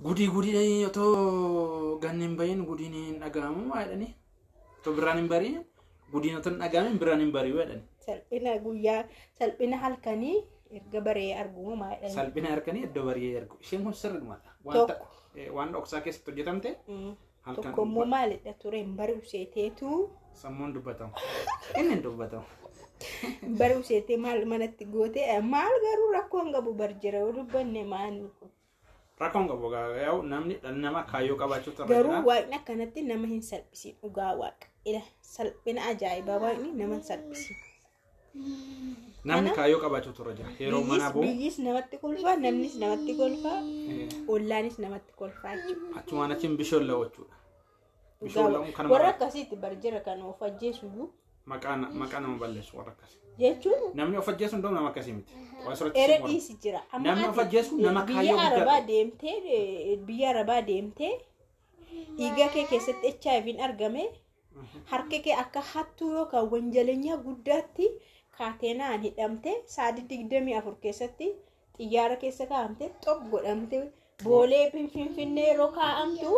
Gudii gudii otoo ganni hin bahin gudiin hin dhaga'amu maa jedhani? Otoo birraan hin bariin gudiin otoo hin dhaga'amin birraan hin bari'u jedhani. Salphina guyyaa, salphina halkanii erga baree arguu maa jedhani? Salphina halkanii iddoo bari'ee argu. Isheen kun sirriidhumadha. Wanta Tokko. waan dhoksaa keessatti hojjetamte halkan Tokko immoo maalidha ture, hin bari'u seeteetu sammuun dubbatamu. Inni hin dubbatamu. Hin bari'u seetee maal manatti goote maal, garuu rakkoo hin qabu bar jira yoo dubbanne maal? Rakkoon qabu yaa'u namni dhalli namaa kaayyoo qabaachuu irra Garuu jira. Waaqni akkanatti nama hin salphisiin, dhugaa Waaqa. Ila salphina ajaa'ibaa Waaqni nama hin salphisiin. Namni kaayyoo qabaachuu irra jira. Yeroo manaa bu'u Biyyis namatti kolfaa, namnis namatti kolfaa, ollaanis namatti kolfaa jechuudha. Achumaan achiin bishaan la'u jechuudha. Bishaan la'uun kanuma Warra akkasiitti bar jira kan of ajjeesu iyyuu. Maqaa nama balleessu warra akkasii. Jechuun Namni of ajjeesu hunduu nama akkasii miti. Waa asirratti Ere si morma. dhiisi jira. Amma Namni ati of ajjeesu nama biyya kaayyoo guddaa Arabaa qabu. deemtee, biyya Arabaa deemtee dhiiga kee keessatti HIV'n argame, harka kee akka hattuu yookaan wanjalenyaa guddaatti kaateenaan hidhamte, sa'aatii 24 keessatti xiyyaara keessa kaa'amte, xob godhamte, Boolee Finfinnee yeroo kaa'amtu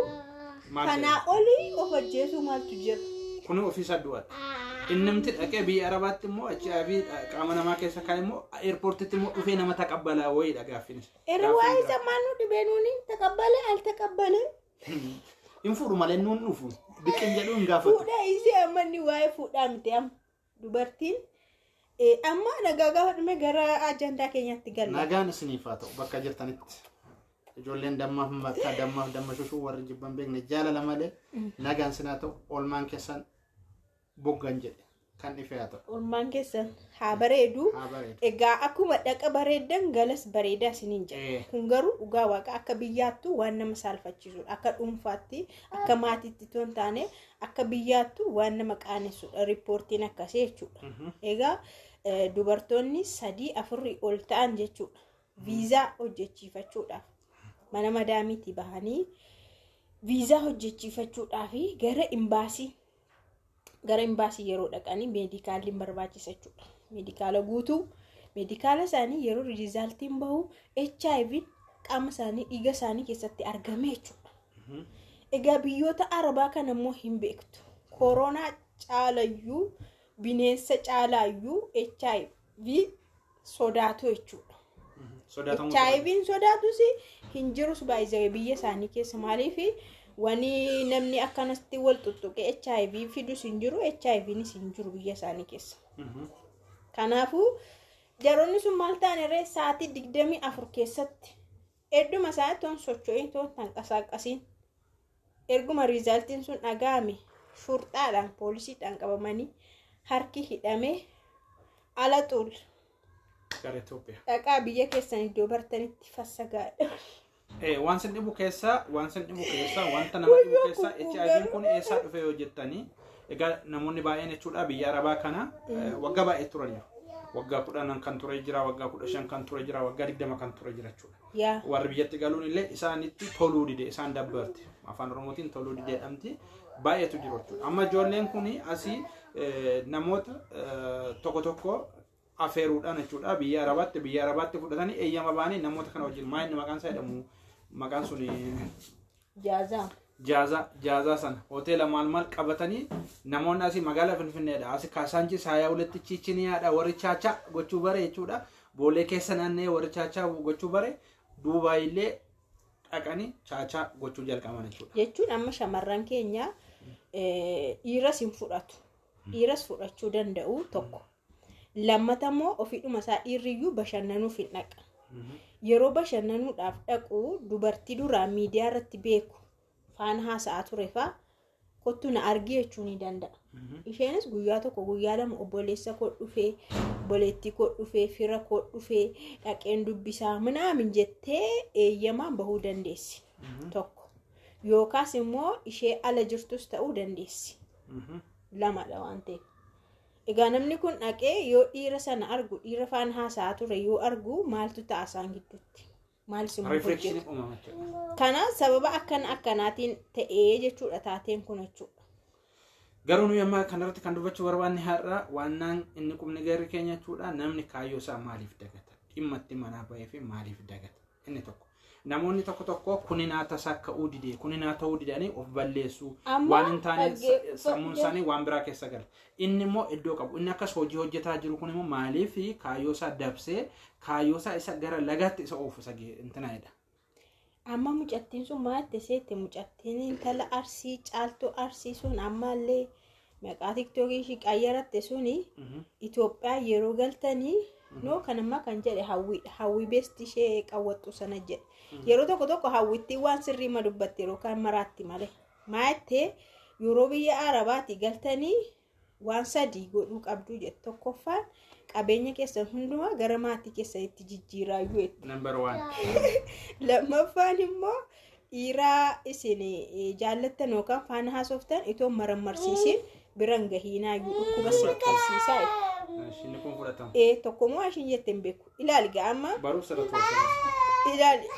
Maal kanaa olii of ajjeesuu maaltu jira? Kun ofiisaa du'aadha. Innimti dhaqee biyya Arabaatti immoo HIV qaama namaa keessa kaa'e immoo airportitti immoo dhufee nama taqabbalaa wayiidha gaaffinis. Ere waa'ee isa maal nu dhibee nuuni taqabbale al taqabbale. Hin fuudhu malee nuun dhufu. Biqin jedhu hin gaafatu. Fuudhaa isii amma inni waa'ee fuudhaa miti, amma dubartiin amma nagaa gaafa dhume gara ajandaa keenyaatti galla. Nagaan isiniif haa ta'u bakka jirtanitti. Ijoolleen dammaaf makkaa dammaaf damma shushuu warri jibban beekne jaalala malee nagaan sinaa ta'u, oolmaan keessan boggan jedhe kan ife haa ta'u. Oolmaan keessan haa bareedu. Haa bareedu. Egaa akkuma dhaqa bareeddan galas bareedaa isiniin jedha. Kun garuu dhugaa Waaqa akka biyyaattu waan nama saalfachiisudha. Akka dhuunfaatti, akka maatiitti otoo hin taane akka biyyaattu waan nama qaanessudha. Riippoortiin akkasii jechuudha. Egaa dubartoonni sadii afurii ol ta'an jechuudha. Viizaa hojjechiifachuudhaaf mana madaamiitii bahanii viizaa hojjechiifachuudhaaf gara imbaasii yeroo dhaqanii meedikaalli barbaachisa jechuudha. Meedikaala guutuu, meedikaala isaanii yeroo resultiin bahu HIV qaama isaanii, dhiiga isaanii keessatti argame jechuudha. Egaa biyyoota Arabaa kana immoo hin beektu. Koronaa caalayyuu, bineensa caalaayyuu HIV sodaatu jechuudha. Sodaatamuu. HIV'n sodaatus hin jirus baay'ee biyya isaanii keessa, maaliif wani namni akkanatti wal tuttuqee HIV fidus hin jiru, HIVnis hin jiru biyya isaanii keessa. Kanaafuu jaroonni sun maal ta'an irree, sa'aatii 24 keessatti hedduma isaanii toon socho'in toon tanqasaaqasiin erguma resultiin sun dhaga'ame shurxaadhaan poolisiidhaan qabamanii harki hidhamee ala xul Gara Itoophiyaa. Dhaqaa biyya keessan iddoo bartanitti fassagaadha. Waan sin dhibu keessaa, wanta nama dhibu keessaa HIV kun eessaa dhufe yoo jettanii, egaa namoonni baay'een jechuudha biyya Arabaa kana waggaa baay'ee turaniiru. Waggaa 10 kan ture jira, waggaa 15 kan ture jira, waggaa 20 kan ture jira jechuudha. Warri biyyatti galuun illee isaanitti toluu dide, isaan dabbarte. Afaan Oromootiin toluu dide jedhamti. Baay'eetu jiru jechuudha. Amma ijoolleen kun asii namoota tokko tokko afeeruudhaan jechuudha biyya Arabaatti fudhatanii eeyyama baanii namoota kana wajjin maa inni maqaan isaa jedhamu, maqaan sun Jaazaa. Jaazaa, jaazaa sana hoteela maal maal qabatanii namoonni asii magaalaa Finfinneedha. Asii Kaasaanchis 22 Chichiniyaadha warri chaachaa gochuu bare jechuudha. Boolee keessa naannee warri chaachaa gochuu bare Duubaay illee dhaqanii chaachaa gochuu jalqaban jechuudha. Jechuun amma shamarran keenya dhiiras hin fudhatu. Dhiiras fudhachuu danda'u tokko. Lammata immoo ofiidhuma isaa dhiirriyyuu bashannanuuf hin dhaqa. Yeroo bashannanuudhaaf dhaqu dubartii duraan miidiyaa irratti beeku faana haasa'aa ture faa kottu na argi jechuu ni danda'a. Isheenis guyyaa tokko guyyaa lama obboleessa koo dhufee, obboleettii koo dhufee, fira koo dhufee dhaqeen dubbisaa minaamin jettee eeyyamaan bahuu dandeessi. Tokko. Yookaas immoo ishee ala jirtus ta'uu dandeessi. Lamadha waan ta'eef. Egaa namni kun dhaqee yoo dhiira sana argu, dhiira faana haasa'aa ture yoo argu, maaltu ta'a isaan gidduutti? Maal isin Riflekshinii hojjetu? uumama jechuudha. Kana sababa akkana akkanaatiin ta'ee jechuudha taateen kun jechuudha. Garuu nuyi amma kanarratti kan dubbachuu barbaanne har'a waannaan inni qubni garri keenya jechuudha, namni kaayyoo isaa maaliif dagata? Dhimma itti manaa bahee fi maaliif dagata? Inni tokko. Namoonni tokko tokko kuninaa tasaa ka'uu didee kuninaa ta'uu didanii of balleessu. Waan hin taane sammuun isaanii waan biraa keessa gala. Inni immoo iddoo qabu. Inni akkas hojii hojjetaa jiru kun immoo maaliif kaayyoo isaa dabsee kaayyoo isaa isa gara lagaatti isa oofu isa intinaayidha. Amma mucattiin sun maal seette mucattiin intala Arsii caaltuu Arsii sun ammallee maqaa tiktookii ishii qayyaratte suni Itoophiyaa yeroo galtanii noo kanammaa kan jedhe hawwiidha. Hawwii beesti ishee qawwattu sana jedhe. Yeroo tokko tokko hawwittiin waan sirrii ma dubbatte yeroo kaan maraatti malee. Maattee yeroo biyya Arabaati galtanii waan sadii godhuu qabdu jedhe. Tokkoffaan qabeenya keessan hundumaa gara maatii keessanitti jijjiiraayyuu jette. Number one. Lammaffaan immoo dhiiraa isin jaallattan yookaan faana haasoftan itoo marammarsiisin biran gahiinaayyuu dhukkuba sin qabsiisaa jette. Inni kun fudhatama. Tokkommoo ishiin jette hin beeku. Ilaali ga'ama. Baruuf sirra to'atu. Ilaali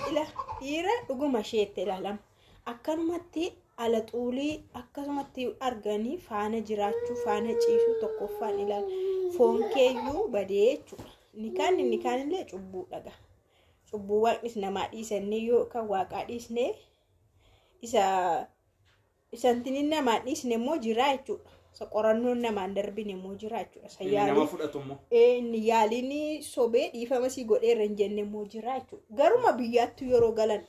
dhiira dhuguma isheetti ilaalama. Akkanumatti ala xuulii akkasumatti arganii faana jiraachuu faana ciisuu tokkoffaan ilaala. Foon keeyyuu badee jechuudha. Inni kaanillee cubbuu dhaga. Cubbuu waaqnis namaa dhiisannee yookaan waaqaa dhiisnee isa namaa dhiisne immoo jira jechuudha. Isa qorannoon namaan darbine immoo jira jechuudha. Inni nama fudhatu immoo. Inni yaaliin sobee dhiifama sii godheerra hin jenne immoo jira jechuudha. Garuma biyyaatti yeroo galan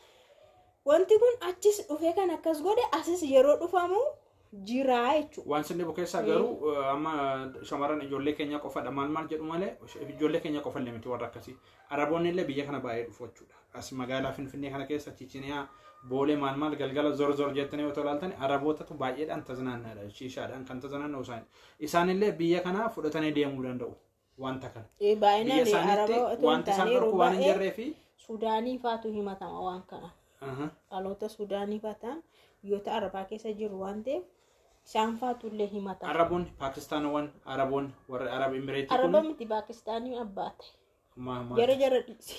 wanti kun achis dhufee kan akkas godhe asis yeroo dhufamu jira jechuudha. Waan sinni bukeessaa garuu amma shamarran ijoollee keenya qofadha maal maal jedhu malee ijoollee keenya qofallee miti warra akkasii. Araboonni illee biyya kana baay'ee dhufu jechuudha. As magaalaa Finfinnee kana keessa Chichiniyaa Boolee maal maal galgala zor zor jettanii yoo ilaaltan Arabootatu baay'eedhaan tazanaannaadha. Shiishaadhaan kan tazanaanna'u isaani. Isaanillee biyya kana fudhatanii deemuu danda'u wanta kana. Baay'inaan Biyya isaaniitti Araba wanti isaan dhorku waan hin jirree fi Sudaanii faatu himatama waan kana. Dhaloota Sudaanii faataan biyyoota Arabaa keessa jiru waan ta'eef isaan faatullee himatama. Araboonni Paakistaanawwan Araboonni warra Arab Imireetii kun Araba miti Paakistaanii abbaate. Jara jara dhiise.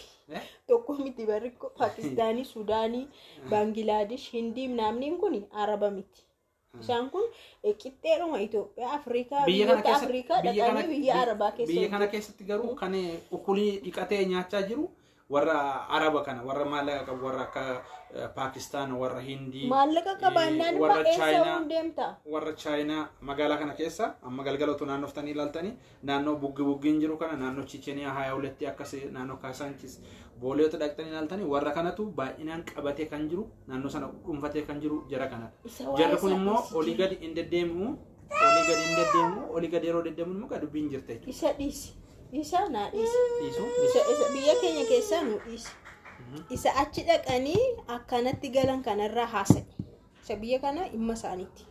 Tokko miti barri Paakistaanii, Sudaanii, Baangilaadesh, Hindii naamniin kun Araba miti. Isaan kun qixxeedhuma Itoophiyaa, Afrikaa, biyyoota Afrikaa dhaqanii biyya Arabaa keessa. Biyya kana keessatti garuu kan ukulii dhiqatee nyaachaa jiru warra Araba kana warra maallaqa qabu warra akka Paakistaan warra Hindii maallaqa qabaannaan warra eessa deemta? Warra Chaayinaa magaalaa kana keessa amma galgala otoo naannoftanii ilaaltanii naannoo buggi buggiin jiru kana naannoo Chicheniyaa haya huletti akkas naannoo Kaasaanchis booleota dhaqxanii ilaaltanii warra kanatu baay'inaan qabatee kan jiru naannoo sana dhuunfatee kan jiru jara kanadha. Jarri kun immoo olii gadi hin deddeebi'u olii gadi hin deddeebi'u olii gadi yeroo deddeebi'u immoo dubbiin jirte jechuudha. Isa dhiisi. Isa naa dhiisi. Dhiisu? Isa biyya keenya keessaa nu dhiisi. Isa achi dhaqanii akkanatti galan kanarraa haasa'e. Isa biyya kana dhimma isaaniiti.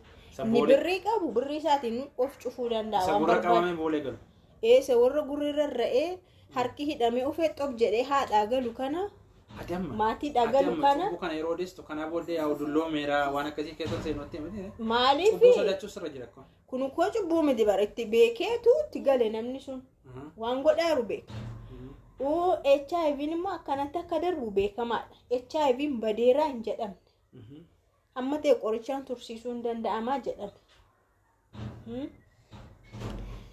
Inni birrii qabu birrii isaatiin of cufuu danda'a. Isa gurra qabamee boolee galu. Isa warra gurri rarra'ee harki hidhamee ufee xob jedhee haadhaa galu kana. Maatiidhaa galu kana. Cubbuu kana yeroo odeessitu kanaa booddee yaa dulloomeera waan akkasii keessa seenutti miti. Maaliif? Cubbuu sodaachuu sirra jira kun. Kun koo cubbuu miti bara itti beekeetu itti gale namni sun. Waan godhaaru beeka. HIV'n immoo akkanatti akka darbu beekamaadha. HIV'n badeeraa hin jedhamne. Amma ta'e qorichaan tursiisuu hin danda'amaa jedhame.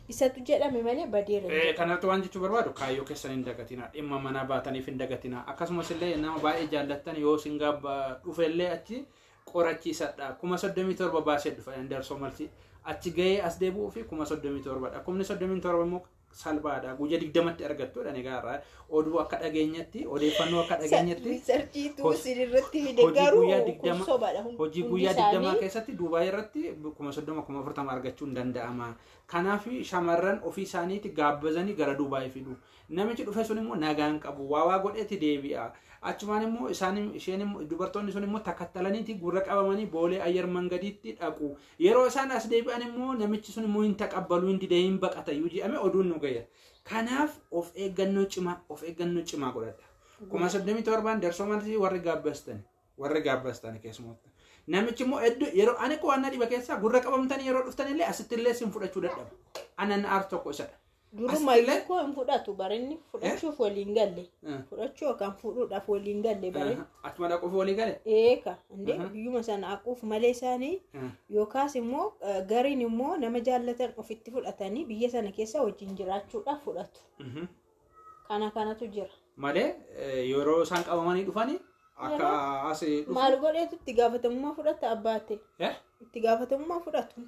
Isatu jedhame malee badeera. Kanarratti waan jechuu barbaadu kaayyoo keessan hin dagatinaa. Dhimma manaa baataniif hin dagatinaa. Akkasumas illee nama baay'ee jaallattan yoo isin dhufellee achi qorachiisadha. 37,000 baasee dhufa darsoo malsi. Achi gahee as deebi'uu fi 37,000dha. 37,000 immoo salphaadha. Guyyaa 20tti argattudha egaa irraa oduu akka dhageenyatti odeeffannoo akka dhageenyatti. Riisarchiitu isin irratti fide garuu kun sobadha. Hojii guyyaa 20 keessatti Duubaay irratti 30,000 40,000 argachuun hin danda'ama. Kanaaf shamarran ofii isaaniitti gaabbazanii gara Duubaay fidu. Namichi dhufe sun immoo nagaan qabu. Waa godheeti deebi'a. Achumaan immoo isheen immoo dubartoonni sun immoo takattalaniiti gurra qabamanii boolee ayyar mangadiitti dhaqu. Yeroo isaan as deebi'an immoo namichi sun immoo hin taqabbalu hin didee hin baqatayyuu jedhame oduun nu gaya. Kanaaf of eeggannoo cimaa godhadha. 37,000 darsoo maltii warri gaabbastan keessumattuu. Namichi immoo hedduu yeroo ani qo'annaa dhiba keessaa gurra qabamtanii yeroo dhuftan illee asitti illee sin fudhachuu dadhaba. Anan aar tokko isadha. Duruma koo hin fudhatu barinni fudhachuuf waliin galle. Fudhachuu yookaan fuudhuudhaaf waliin galle barinni. Achuma dhaquuf walii gale? Eeka indee biyyuma sana haquuf malee isaanii yookaas immoo gariin immoo nama jaallatan ofitti fudhatanii biyya sana keessa wajjin jiraachuudhaaf fudhatu. Kana kanatu jira. Malee yeroo isaan qabamanii dhufanii Akka asii dhufu. Maal godheetu itti gaafatamummaa fudhata abbaate? Itti gaafatamummaa fudhatu.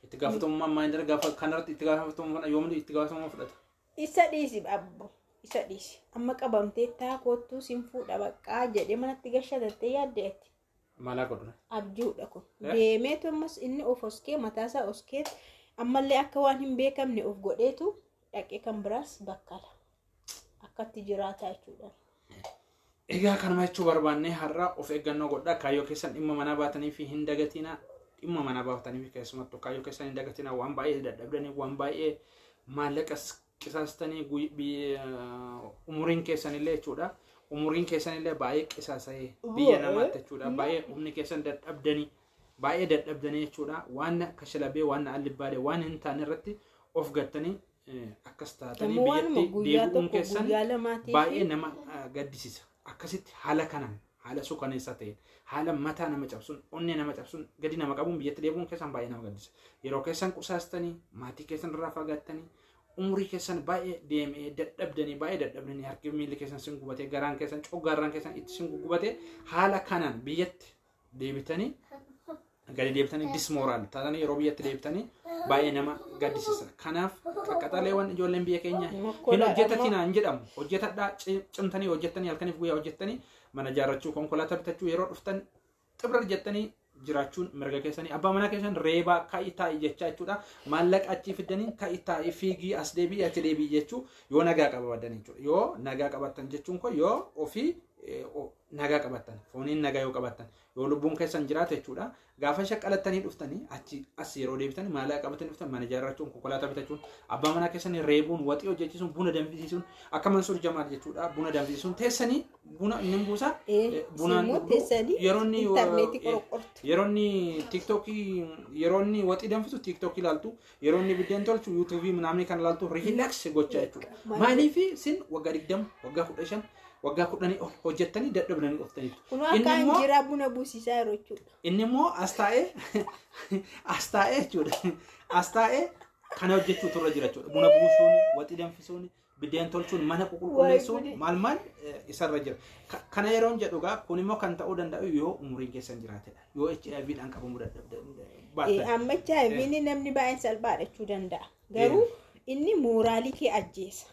Itti gaafatamummaa maal gaafa kanarratti itti gaafatamummaa yoomni itti gaafatamummaa fudhata? Isa dhiisi abbo. Isa dhiisi. Amma qabamtee taa kottuu siin fuudha baqqaa jedhee manatti gashatattee yaaddeetti. Maalaa godhu? Abjuudha kun. Deemeetu ammas inni of oskee mataasaa oskee ammallee akka waan hin beekamne of godheetu dhaqee kan biraas bakkala. Akkatti jiraata jechuudha. Egaa kanuma jechuu barbaanne har'a of eeggannoo godhaa. Kaayyoo keessan dhimma manaa baatanii fi hin dagatinaa. Dhimma manaa baatanii fi keessumattuu kaayyoo keessan hin dagatinaa. Waan baay'ee dadhabdanii waan baay'ee maallaqa qisaastanii umuriin keessanillee jechuudha. Umuriin keessanillee baay'ee qisaasa'ee biyya namaatti jechuudha. Baay'ee humni keessan dadhabdanii baay'ee dadhabdanii jechuudha. Waan kashalabee waan allibbaalee waan hin taane irratti of gattanii akkas taatanii biyyatti deebi'uun keessan baay'ee nama gaddisiisa. Akkasitti haala kanaan haala suukaneessaa ta'een haala mataa nama cabsuun onnee nama cabsuun gadi nama qabuun biyyatti deebi'uun keessan baay'ee nama gaddisiisa. Yeroo keessan qusaastanii maatii keessan irraa fagaattanii umurii keessan baay'ee deemee dadhabdanii baay'ee dadhabdanii harki miilli keessan sin gubatee garaan keessan coggaarraan keessan itti sin gubatee haala kanaan biyyatti deebitanii gadi deebitanii dismooraal taatanii yeroo biyyatti deebitanii baay'ee nama gaddisiisa. Kanaaf qaqqaxaleewwan ijoolleen biyya keenya hin hojjetatinaa hin jedhamu. Hojjetadhaa cimtanii hojjettanii halkaniif guyyaa hojjettanii mana ijaarrachuu konkolaataa bitachuu yeroo dhuftan xibra jettanii jiraachuun mirga keessanii abbaa manaa keessan reebaa ka'i taa'i jechaa jechuudha. Maallaqa achii fiddanii ka'i taa'i fiigii as deebi'i achi deebi'i jechuu yoo nagaa qabaatan jechuudha. Yoo nagaa qabaatan jechuun kun yoo ofii nagaa qabaatan fooniin nagaa yoo qabaatan yoo lubbuun keessan jiraate jechuudha. Gaafa shaqqalattanii dhuftanii achi as yeroo deebitanii maallaqa qabatanii dhuftan mana ijaarrachuun konkolaataa bitachuun abbaa manaa keessanii reebuun waxii hojjechiisuun buna danfisiisuun akka Mansuur Jamaal jechuudha buna danfisiisuun teessanii buna inni buusa bunaan yeroo inni tiiktookii yeroo inni waxii danfisu tiiktookii ilaaltu yeroo inni biddeen tolchu yuutuubii minaamni kan ilaaltu riilaaks gochaa jechuudha. Maaliif sin waggaa 20 waggaa 15 waggaa 10 ol hojjettanii dadhabdanii dhuftaniitu. Kun akka injiraa buna buusisaa yeroo jechuudha. Inni immoo as taa'ee jechuudha. As taa'ee kana hojjechuutu irra jira jechuudha. Buna buusuun, waxii danfisuun, biddeen tolchuun, mana qulqulleessuun maal maal isarra jira. Kana yeroon jedhu egaa kun immoo kan ta'uu danda'u yoo umuriin keessan jiraatedha. Yoo HIV dhaan qabamuu baattan. Amma HIV namni baay'een salphaadha jechuu danda'a. Garuu inni mooraalii kee ajjeesa.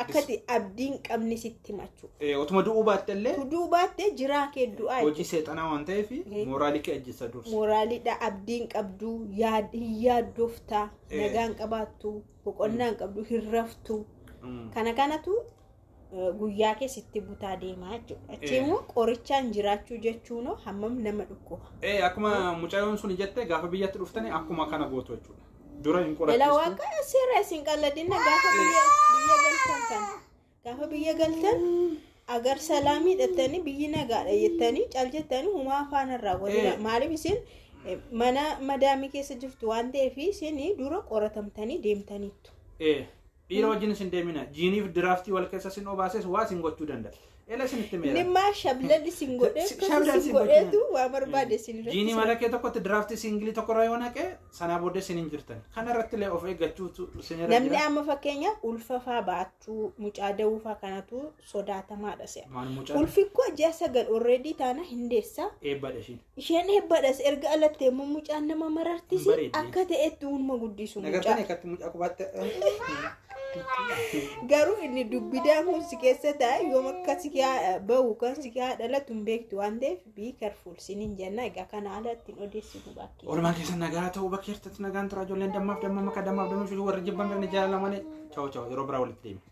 Akkati abdiin qabne sitti machuu. Otuma du'uu baatte illee. Du'uu baatte jiraa kee du'aa. Hojii seexanaa waan ta'eef mooraalii kee ajjeessa dursa. Mooraaliidha abdiin qabdu hin yaaddoftaa nagaan qabaattu boqonnaa hin qabdu hin raftu. Kana kanatu guyyaa kee sitti butaa deemaa jechuudha. Achi immoo qorichaan jiraachuu jechuun hammam nama dhukkuba. Akkuma mucayyoon sun jette gaafa biyyatti dhuftanii akkuma kana gootu jechuudha. Dura hin qorachiistu. Ela waaqa seera isin qalladina gaafa biyya galtan kana. Gaafa biyya galtan agar salaamii hidhattanii biyyi nagaadha jettanii cal jettanii humaa afaan irraa godhina. Maaliif isin mana madaamii keessa jirtu waan ta'eef isin dura qoratamtanii deemtaniittu. Dhiira wajjin isin deemina. Jiiniif diraaftii wal keessa isin obaases waa isin gochuu danda'a. Ela isin itti meera. Nimmaa shablal isin godhee isin godheetu waa barbaade isin irratti. Jiinii mana kee tokkotti diraaftii siingilii tokkorraa yoo naqee sanaa booddee isin hin jirtan. Kana irratti illee of eeggachuutu isin irra jira. Namni amma fakkeenya ulfafaa baachuu mucaa da'uufaa kanatu sodaatamaadha se'a. Ulfi koo ji'a 9 already taana hin deessa. Eebbadha ishiin. Isheen eebbadhas erga alattee immoo mucaan nama marartisi akka ta'etti uumma guddisu mucaa. Nagartanii akkatti mucaa qubaatti. Garuu inni dubbidaan kun si keessa taa'e yoom akka si bahu kan si dhalatu hin beektu waan ta'eef be careful sinin jenna. Egaa kana haala ittiin odeessitu bakkee. Oolmaan keessan nagaa ta'uu bakkee jirtatti nagaan tura ijoolleen dammaaf damma maka dammaaf damma warri jibban kan jaalala malee. Chaawu chaawu yeroo biraa walitti deemna.